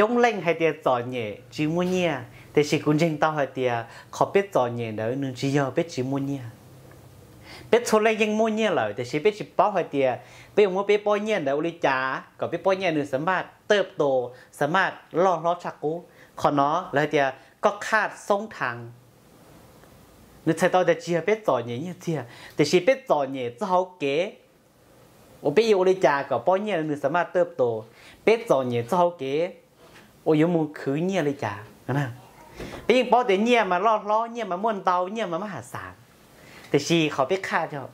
Coob leej hais tias txom nyem tsis muaj nyiaj, tiam sis kuv ntseeg tau hais tias qhov peb txom nyem ntawd nws tsis yog peb tsis muaj nyiaj. Peb txhua leej yeej muaj nyiaj lawm, tiam sis peb tsis paub hais tias peb yuav muab peb pob nyiaj ntawd ua li cas kom peb pob nyiaj nws xam maj tawj tos, xam maj loj hlob tshaj qub. Qhov no lawv hais tias koj khaj xoob thaav, nws txhais tau tias tsis yog peb txom nyem nyiaj txiag, tiam sis peb txom nyem txoj hauv kev uas peb yuav ua li cas kom pob nyiaj nws xam maj tawj tos, peb txom nyem txoj hauv kev uas yuav mus khwv nyiaj li cas. Peb yeej paub tias nyiaj mas loj hlob, nyiaj mas muaj ntau, nyiaj mas mab has xas, tiam sis qhov peb khaj yog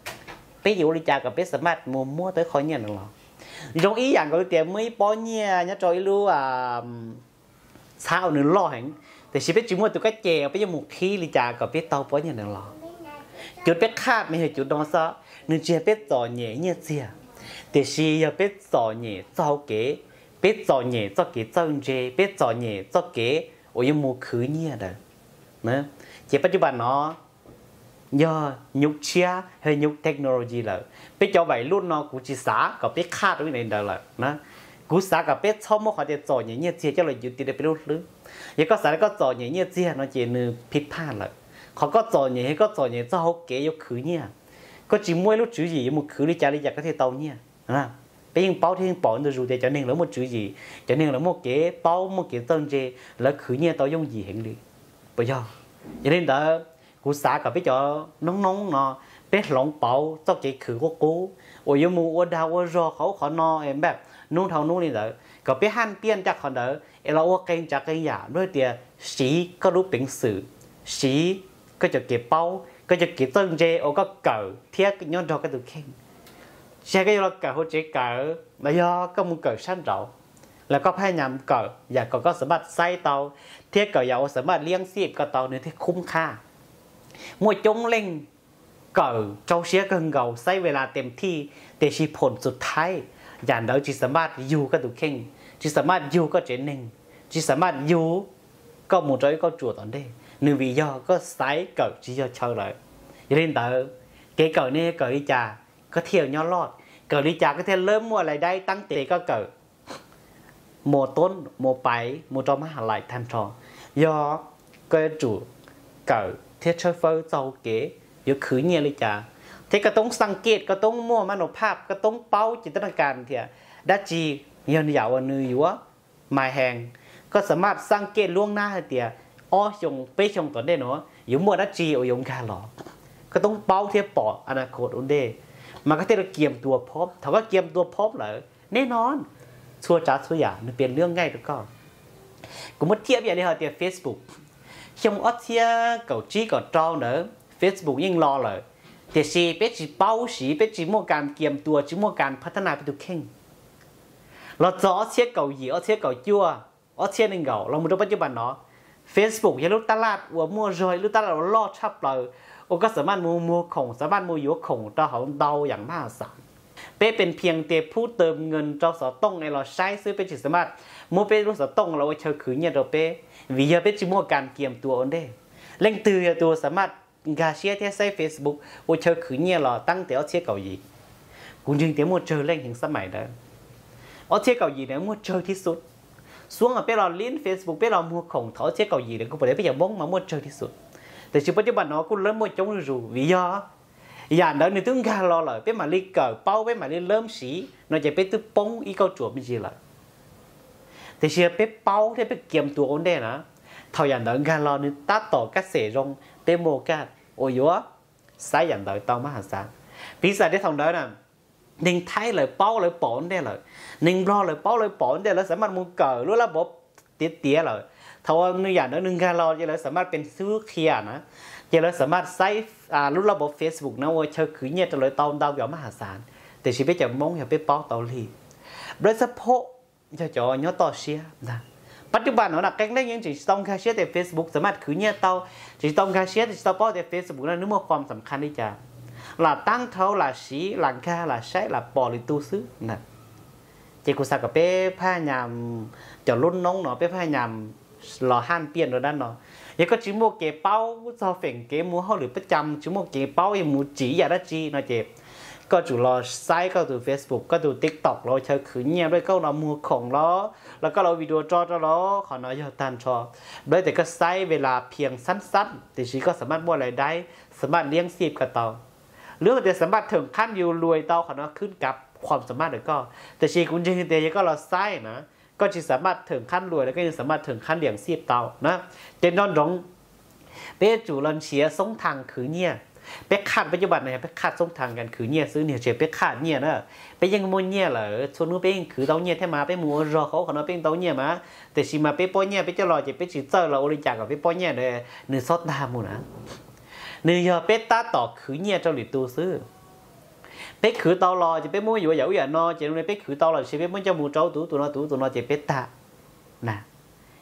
peb yuav ua li cas kom peb xam maj mus muab tau qhov nyiaj no los. Zoo ib yam nkaus li tias muaj ib pob nyiaj nyob rau ib lub txhab uas nws loj heev, tiam sis peb tsis muaj tus kab ces, peb yuav mus qhib li cas kom peb tau pob nyiaj no los. Cuv peb khaj mas yog cuv no xwb, nws tsis yog peb txom nyem nyiaj txiag, tiam sis yog peb txom nyem txoj hauv kev, peb txom nyem txoj kev txawj ntse, peb txom nyem txoj kev uas yuav mus khwv nyiaj ntawd. Ces pab cub pas no yog nyuj tshiab, yog nyuj technology lawm. Peb cov vais luj no kuv tsis xav kom peb khaj rau ib yam li ntawd lawm na. Kuv xav kom peb txhob muab qhov tias txom nyem nyiaj txiag coj los yuav tiv rau peb lub hlwb. Yog koj xav tias koj txom nyem nyiaj txiag no ces nws phij phaj lawm. Qhov koj txom nyem yog koj txom nyem txoj hauv kev yuav khwv nyiaj. Koj tsis muaj ib lub tswv yim yuav mus khwv li cas li cas koj thiaj tau nyiaj. Peb yeej paub thiab yeej pom ntu zus tias cov neeg lawv muaj tswv yim, cov neeg lawv muaj kev paub, muaj kev txawj ntse, lawv khwv nyiaj tau yooj yim heev li, puas yog? Yog li ntawd, kuv xav kom peb cov noob noob no, peb hloov pauv txoj kev khwv qub qub uas yuav mus ua dag ua zog qhov ub qhov no, npaj hnub dhau hnub li ntawd, kom peb haj piaj caj qhov ntawd es los ua qee tsav qee yam, npaj tias siv koj lub peev xwm, siv koj cov kev paub, koj cov kev txawj ntse uas koj kawm thiab nyob nrog koj tus kheej. Tsis hais koj yuav los kawm hauv tsev kawm los yog koj mus kawm sab nraud, los koj phaj nyam kawm yam kom koj xam maj xaib tau, thiab kawm yam uas xam maj liab xib koj tau nws thiaj khub qhab. Muaj coob leej kawm rau siab kawg nkaus, xaib ves las tes thij, tiam sis phoom xus thaib, yam ntawd tsis xam maj yug koj tus kheej, tsis xam maj yug koj tsev neeg, tsis xam maj yug koj mus rau ib kauj tsuam tom ntej. Nws vim yog koj xaiv kawm tsis yog chaw lawm. Yog li ntawd, kev kawm ne kawm li cas koj thiaj nyob loj, kawm li cas koj thiaj lawv muaj lais daib tab tes koj kawm mos toob mos pais mus rau mab has lais tag nrho. Yog koj yuav tsum kawm thiab tshawb fawb txoj hauv kev yuav khwv nyiaj li cas, thiab koj toob xaj kej, koj toob muaj mab nus phaj, koj toob paub ces teb na kas tias dab tsi yog yam uas nws yuav mais hees. Koj xam maj xaj kej luab nab hais tias ob xyoo peb xyoo tom ntej no yuav muaj dab tsi uas yuav nkag los. Koj toob paub thiab pom a na khos ua ntej, mas koj thiaj li kiam tua phob. Thaum koj kiam tua phob lawm, neb no txhua tsav txhua yam nws pias lub nqaij rau koj. Kuv muab thiaj ib yam li hais tias Facebook, xyoo ob txhiab kaum tsib kaum rau ntawd Facebook yeej los lawm, tiam sis peb tsis paub siv, peb tsis muaj kas kiam tua, tsis muaj kas phav thab nas peb tus kheej. Los txog ob txhiab kaum yim, ob txhiab kaum cuaj, ob txhiab nees nkaum los mus rau pab cub pas no, Facebook yog lub tab laj uas muaj zog, ib lub tab laj uas loj tshaj plaws, uas koj xam maj mus muag khoom, xam maj mus yuav khoom rau hauv ntau yam mab has xas. Peb pes phias tias phub tawm nkees rau xov tooj es los saib xwb, peb tsis xam maj muab peb lub xov tooj los ua chaw khwv nyiaj rau peb, vim yog peb tsis muaj kas kiam tua ua ntej. Leej twg yog tus xam maj nkag siab thiab saib Facebook ua chaw khwv nyiaj los tab tes ob txhiab kaum yim? Kuv ntseeg tias muaj tsawg leej heev xab mais ntawd. Ob txhiab kaum yim ntawd muaj tsawg thib xub. Xuab peb los lib Facebook, peb los muag khoom thaum ob txhiab kaum yim ntawd kuv pom tias peb cov Hmoob mas muaj tsawg thib xub. Tiam sis pab cub pas no kuj lawv muaj coob zuj zus, vim yog yam ntawd nws twb nkag los lawm, peb mam li kawm paub, peb mam li lawv siv no ces peb twb poob ib kauj tsuam me ntsis lawm. Tiam sis peb paub thiab peb kiam tua ua ntej na, thaum yam ntawd nkag los nws tab tom kaj xem zoo, peb muaj kaj uas yuav xaiv yam ntawd tau mab has xas. Piv xam tias thaum ntawd na, neeg Thaib lawv paub lawv pom ua ntej lawm, neeg Nplog lawv paub lawv pom ua ntej, lawv xam maj mus kawm lub lab npov tiav tiav lawm. Thaum uas nws yam ntawd nws nkag los ces lawv xam maj pes xub qhia na, ces lawv xam maj saib lub lab npov Facebook no ua chaw khwv nyiaj rau lawv tau ntau yam mab has xas. Tiam sis peb cov Hmoob yog peb paub tau lig, pab xab phob yog cov nyob toj siab ntag. Pab cub pas no na qee leej yeej tseem tsis tau nkag siab tias Facebook xam maj khwv nyiaj tau, tseem tsis tau nkag siab, tseem tsis tau paub tias Facebook no nws muaj khuam xam khas li cas, lam tab dhau lam siv lam nkag lam saib lam pom lwm tus xwb na. Ces kuv xav kom peb phaj nyam, cov lub noob no peb phaj nyam los haj piaj rau dab no. Yog koj tsis muaj kev paub txog feem kev mus hauj lwm pab cam, tsis muaj kev paub yuav mus tsim yam dab tsi no ces Koj tsum los saib koj tus Facebook, koj tus TikTok los chaw khwv nyiaj, koj los muag khoom los, los koj los video tso rau los, qhov no yog tag nrho. Npawb tias koj saib ve las phias xab xab, tiam sis koj xam maj muaj lais daib, xam maj liab xij koj tau. Lub hais tias xam maj theem qhab yus luais tau, qhov no khwb kav khuam xam maj ntawm koj. Tiam sis kuv ntseeg tias yog koj los saib na, koj tsis xam maj theem qhab luais los koj yeej xam maj theem qhab liam xij tau na. Ces nco ntsoov, peb yuav tsum los nrhiav xoob thas khwv nyiaj. Peb qhaj peb cov npam no yog peb qhaj xoob thas kas khwv nyiaj xwb, niag tsis peb qhaj nyiaj na. Peb yeej muaj nyiaj lawm, txhua hnub peb yeej khwv tau nyiaj thiab mas, peb mus ua zog qhov ub qhov no peb yeej tau nyiaj mas, tiam sis mas peb pob nyiaj peb coj los ces peb tsis txawj los ua li cas kom peb pob nyiaj nws txhob tag mus na. Nws yog peb tab tom khwv nyiaj rau lwm tus xwb. Peb khwv tau los ces peb muab yuav yam ub yam no, ces peb khwv tau los ces peb muab coj mus rau tus ub tus no, tus ub tus no ces peb tag na.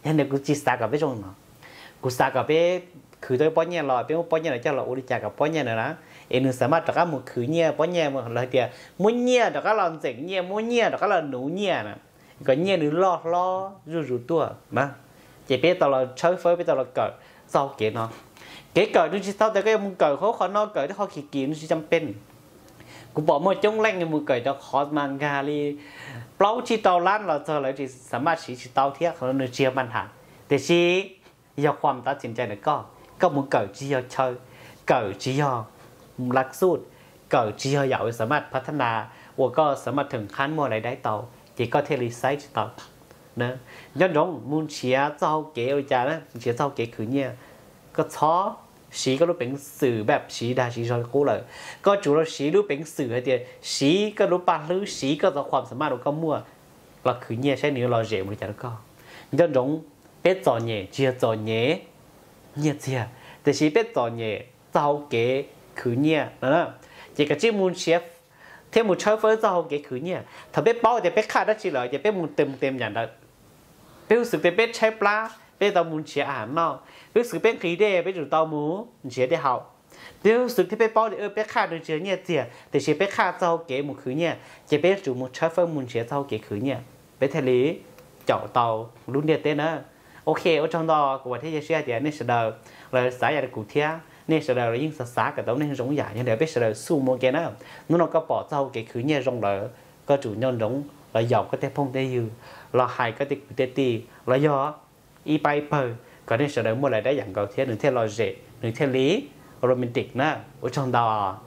Yog li kuv tsis xav kom peb zoo no, kuv xav kom peb khwv tau pob nyiaj los peb muab pob nyiaj no coj los ua li cas kom pob nyiaj na, es nws xam maj rov qab mus khwv nyiaj pob nyiaj los hais tias muab nyiaj rov qab los ntxeem nyiaj, muab nyiaj rov qab los nuv nyiaj na, kom nyiaj nws loj hlob zuj zus tuaj na. Ces peb tau los tshawb fawb, peb tau los kawm txoj hauv kev no. Kev kawm nws tsis tau tias koj yuav mus kawm qhov ub qhov no, kawm tej qhov kim kim nws tsis cam pes. Kuv pom muaj coob leej mus kawm cov qhov mas nkag li plaub tsib rau lab los txog lawv tsis xam maj siv tsis tau thiab, qhov no nws tsis yog paj nthas. Tiam sis yog khuam tav txim ncai ntawm koj, koj mus kawm tsis yog chaw, kawm tsis yog lav xuj, kawm tsis yog yam uas xam maj phav thab nas uas koj xam maj theem qhab muaj lais daib tau, ces koj thiaj li saib tsis tau. Nco ntsoov mus nrhiav txoj hauv kev ua li cas, nrhiav txoj hauv kev khwv nyiaj. Koj txhob siv koj lub peev xwm npaj siv dag siv zog li qub lawm. Koj tsum los siv lub peev xwm hais tias siv koj lub paj hlwb, siv koj txoj khuam xam maj uas koj muaj los khwv nyiaj saib nws yuav lom zem mus li cas rau koj. Nco ntsoov, peb txom nyem tsis yog txom nyem nyiaj txiag, tiam sis peb txom nyem txoj hauv kev khwv nyiaj no. Ces kav tsij mus nrhiav thiab mus tshawb fawb txoj hauv kev khwv nyiaj. Thaum peb paub tias peb qhaj dab tsi lawm ces peb mus tem tem yam ntawd. Peb ua xwm tias peb tshaib plab peb tau mus nrhiav a ha noj, peb ua xwm peb nqhis dej peb tsum tau mus nrhiav dej haus. Peb ua xwm thiab peb paub tias peb qhaj nws tsis yog nyiaj txiag tiam sis peb qhaj txoj hauv kev mus khwv nyiaj, ces peb yuav tsum mus tshawb fawb mus nrhiav txoj hauv kev khwv nyiaj, peb thiaj li caum tau lub ntiaj teb na. Ok, ua tsaug ntau, kuv vam thiab cia siab hais tias nej sawv daws los xav yam li kuv thiab nej sawv daws los yeej xav xav kom tau neeg zoo yam, yog li peb sawv daws xub mus ua ke na. Hnub no koj pom txoj hauv kev khwv nyiaj zoo lawm, koj tsum nco ntsoov los yaum koj tej phooj tej ywg, los hais koj tej kwv tej tij los yog ib pab ib pawg kom nej sawv daws muaj lais dab yam nkaus thiab nws thiaj lom zem, nws thiaj li romantic na. Ua tsaug ntau.